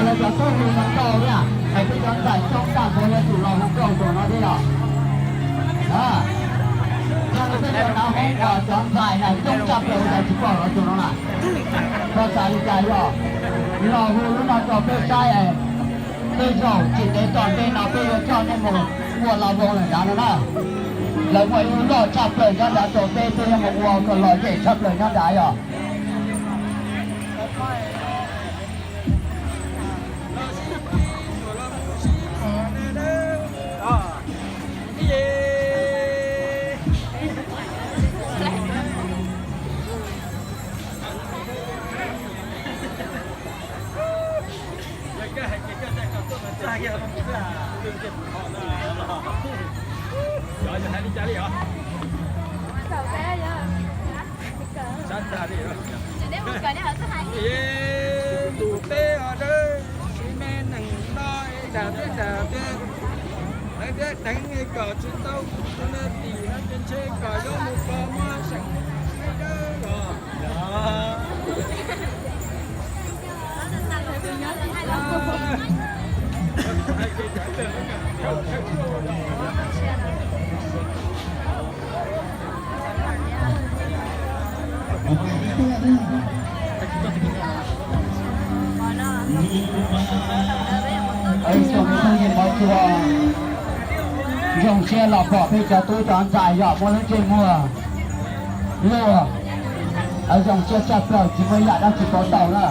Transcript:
Yog cov tub hu no tau thiab, es peb cov ntxhais coob tshaj plaws yuav tsum los hu nkauj rau no thiab yog. Yog li peb cov nav hoob uas cov ntxhais na coob tshaj plaws ua cas tsis pom los rau no na. Koj xav li cas yog los hu lub no rau peb saib, tej zaum tsis ntev tom ntej no peb yuav coj nej mus ua los voo lawm nrad no na. Lawv muaj ib lub loj tshaj plaws nyob nrad rau peb, peb yuav mus ua kom lom zem tshaj plaws nyob nrad yog. Tus teb os dawb, tsis me neeg no es dag thiab dag thiab, lawv thiaj deev kom tsis tau tus nws tim no ces ntshe kom yuav mus pog muab seem dawb los. Ib tsoom phooj ywg mov cua, zoo siab los pom peb cov tub cov ntxhais yog muaj lub ntsej muag luaj, zoo siab tshaj plaws tsis muaj yam dab tsi pauv tau na.